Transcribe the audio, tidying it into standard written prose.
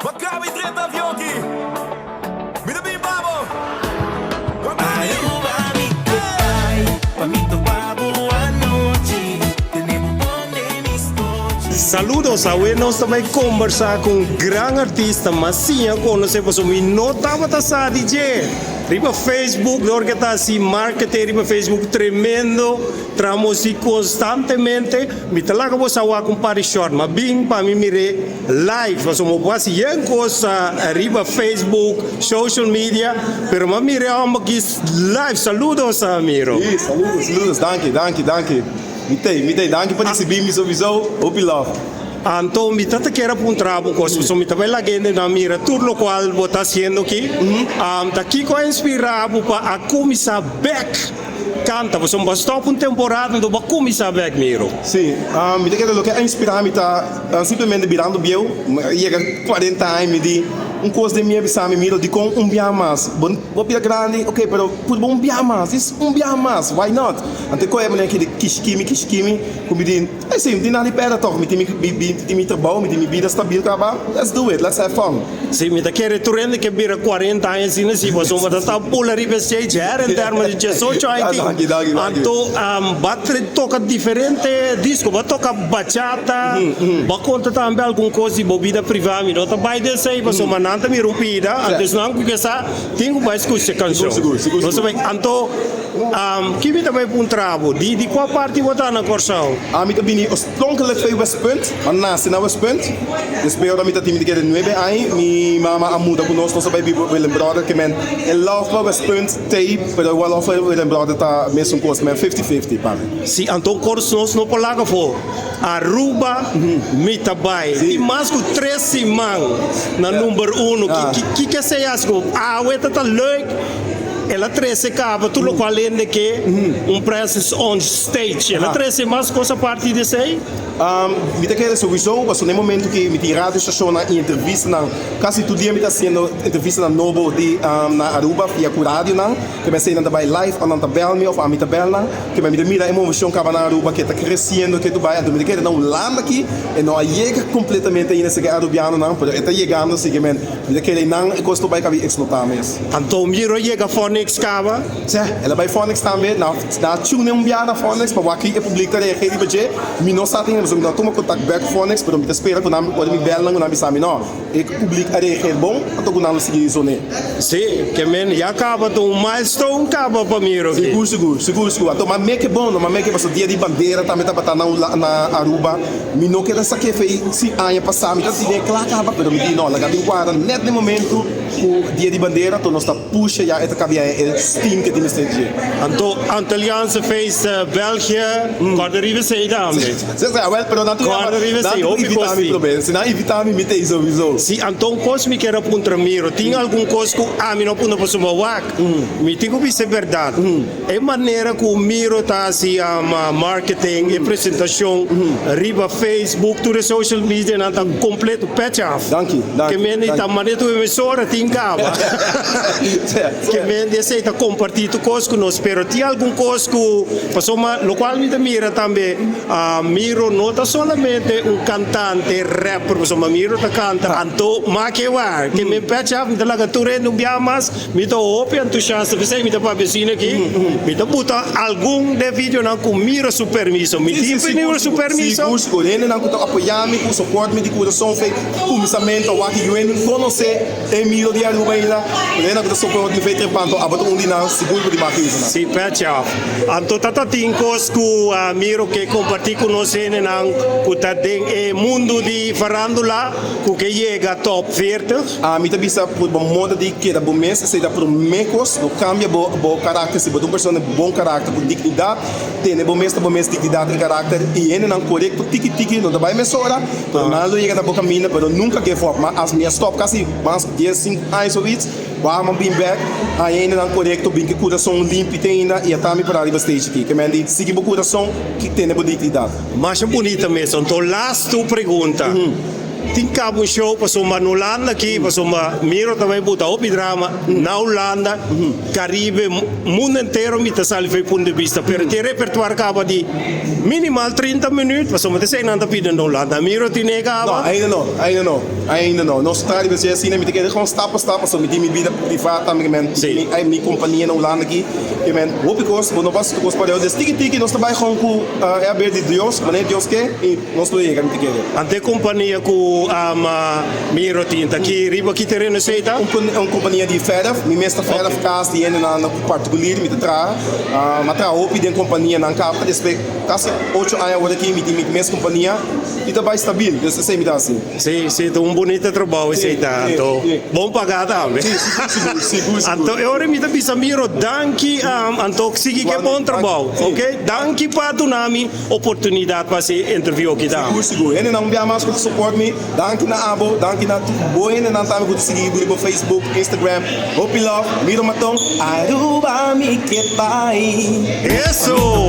Ma caba e drenta avion aki. Mi ta bin pa bo. Aruba mi ta bai pa mi topa bo anochi Tene bo bon den mi stochi. Saludos, awe nos ta bai kombersá ku un gran artista, mas siña konosé pasobra mi no tabata sa di dje. Riba Facebook dor ke ta hasi marketing riba Facebook tremendo, tramos di konstantemente. Mi ta laga bo sa wak un par di short, ma bin pa mi mir'é live pasobra bo por hasi yen kos riba Facebook, social media, pero mi a mira e homber aki live. Saludos Miro. Sí, saludos, saludos, danki, danki, danki. Mi t'ei, mi t'ei, danki pa risibí mi sowieso, hopi love. Anto mi ta ta kier a puntra bo kos, pasobra mi ta bai laga hendenan mira tur lokual bo ta hasiendo aki. Ta kiko a inspirá bo pa a kuminsá bèk kanta? Pasobra bo a stòp un temporada, anto bo a kuminsá bèk, Miro. Sí, mi ta kere loke a inspirá mi ta simplemente birando bieu, mi a yega kuarenta aña, mi di un kos den mi a bisa mi, Miro, dikon un biaha mas? Bo bo bira grandi, ok, pero purba un biaha mas, djis un biaha mas, why not? Anto e koe a manera ki di kishkimi kishkimi ku mi di. Ay si, mi tin nada di pèrdè tòg, mi tin mi tin mi trabou, mi tin mi bida stabil kaba, let's do it, let's have fun. Si, mi ta kere tur hende ke bira kuarenta aña asina si, pasobra bo ta ta pula riba e stage her en termen di diesocho aña tin. Danki, danki, danki. Anto bo a toka diferente disko, bo a toka bachata, bo a konta tambe algun kos di bo bida privá, mi no ta bai den esei pasobra nan ta mira un pida, anto esnan ku ke sa tin ku bai skucha e kanshon. Sigur, sigur, sigur, sigur. Anto Ki mi ta bai puntra bo? Di kua parti bo ta na Kòrsou? Ami ta bini oorspronkelijk fei Westpunt, m'a nase na Westpunt. Despues ora mi ta tin mi ta kere nuebe aña, mi mama a muda ku nos, nos a bai biba Willembrode, ke men e love pa Westpunt t'ei, pero e love pa Willembrode ta mesun kos, men fifty fifty pa mi. Si, anto kors nos no por laga afó. Aruba mi ta bai. Tin mas ku tres siman na number uno. Ki ke esei hasi ku awe ta ta leuk? El a trese kaba tur lokual hende ke un presence on stage. El a trese mas kos aparti di esei? Mi ta kere souiso, pasobra na e momento ku mi tin radio stashonnan i entrevistanan, kasi tur dia mi ta hasiendo entrevistanan nobo di na Aruba via ku radionan, ke mi eseinan ta bai live òf nan ta bèl mi òf ami ta bèl nan, ke mi ta mira e moveshon kaba na Aruba ke ta kresiendo ke tur bai, anto mi ta kere na Hulanda aki e no a yega kompletamente ainda esaki arubianonan, pero e ta yegando así ke men mi ta kere einan e kos lo bai kabi eksplotá mes. Anto Miro yega Phonix kaba? Sè, el a bai Phonix tambe. Na na tune un biaha na Phonix pa wak ki e publik ta reagé riba dje. Mi no sa tin, pasobra mi no a tuma kontak bèk ku Phonix, pero mi ta spera ku nan ora mi bèl nan ku nan bisa mi no, e publik a reagé bon, anto ku nan lo sigui zoné. Sí, ke men ya kaba ta un milestone kaba pa Miro aki. Sigur, sigur, sigur, sigur. Anto m'a meke bon, no m'a meke pasobra dia di bandera tambe tabata na na Aruba. Mi no keda sa kefe si aña pasá mi ta tine kla kaba, pero mi di no, laga bin kuadra nèt den momentu. Ku Dia di Bandera to nos ta pusha ya e ta kabia e steam ke tin mester dje. Anto Antilliaanse Feest België kòrda riba esei tambe. Si si awel pero nan tur Kòrda riba nan esei tur hopi invita kos mi tin. promé si nan invita mi mi ta ei souiso. Si anto un kos mi kier a puntra Miro tin algun kos ku ami no puntra pasobra wak mi tin ku bisa e bèrdat. E manera ku Miro ta hasi marketing, e presentashon riba Facebook, tur e social medianan ta kompleto pèt af. Danki, danki. Ke men ta manera tur emisora tin kaba. Ke men di esei ta kompartí tur kos ku nos, pero tin algun kos ku pasobra lokual mi ta mira tambe Miro no ta solamente un kantante, rapper, pasobra Miro ta kanta anto make war. Ke men pèt af mi ta laga tur hende un biaha mas. Mi ta hopi entusiasta, p'esei mi ta papia asina aki. Mi ta buta algun den videonan ku Mira su permiso. Mi tin pidi Mira su permiso? Sigur, sigur. Hendenan ku ta apoyá mi, ku soport mi di kurason fe kuminsamentu awor ki yu hende konosé e Miro di Aruba ainda. Pero hendenan ku ta soport mi fe trepando abo ta un di nan, sigur ku di maki usa nan. Si, pèchi af. Anto ta ta tin kos ku Miro ke kompartí ku nos hendenan ku ta den e mundu di farándula ku ke yega top veertig? Ami ta bisa ku bo moda di keda bo mes, esei ta promé kos, no kambia bo bo karakter, si bo ta un persona di bon karakter ku dignidat, tene bo mes na bo mes dignidat i karakter i hendenan korekto tiki tiki no ta bai mesora, pero nan lo yega na bo kaminda, pero nunka give up, ma as mi a stòp kasi mas ku dies sinku aña zoiets, wou mi a bin bèk, haña hendenan korekto bin ku kurason limpi te ainda i a ta mi pará riba stage aki, ke men di sigui bo kurason, tene bo dignidat. Masha bunita mes, anto lastu pregunta. Tin caba un show pasobra na Hulanda aki, pasobra Miro ta bay buta hopi drama na Hulanda, Caribe, mundo entero mi ta sali for e punto di bista, pero tin repertoire caba di minimal 30 minuut, pasobra ta esey nan ta pidi na Hulanda. Miro tine No, caba? ainda no, ainda no, ainda no. Nos ta riba esey asina, mi ta kere gewoon stap pa stap, pasobra mi tin mi bida priva tambe, ke men, Sí. mi, mi compania na Hulanda aki, ke men, hopi cos, bo no por haci tur cos pareu, des tiki tiki nos ta bay gewoon cu e haber di Dios, manera Dios ke, y nos lo yega, mi ta kere. Ante e compania cu ama Miro tin ta ki riba ki tereno esey ta? Un compania di verf, mi mes ta verf cas di hende nan particulier mi ta traha, mi a traha hopi den compania nan caba, despues casi ocho aña awor aki mi tin mi mes compania y ta bay stabil, dus esey mi ta haci. Si, si, ta un bunita trabou esey ta, anto bon paga tambe. Si, sigur, sigur, sigur, sigur. Anto e ora mi ta bisa Miro danki, anto sigui ke bon trabou, ok, danki pa duna mi oportunidad pa haci interview aki tambe. Sigur sigur. Hendenan un bia mas ku ta support mi. Danki na abo, danki na tur bo hendenan tambe ku ta sigui mi riba Facebook, Instagram. Hopi love. Miro Maton, Aruba mi ke bai. Eso!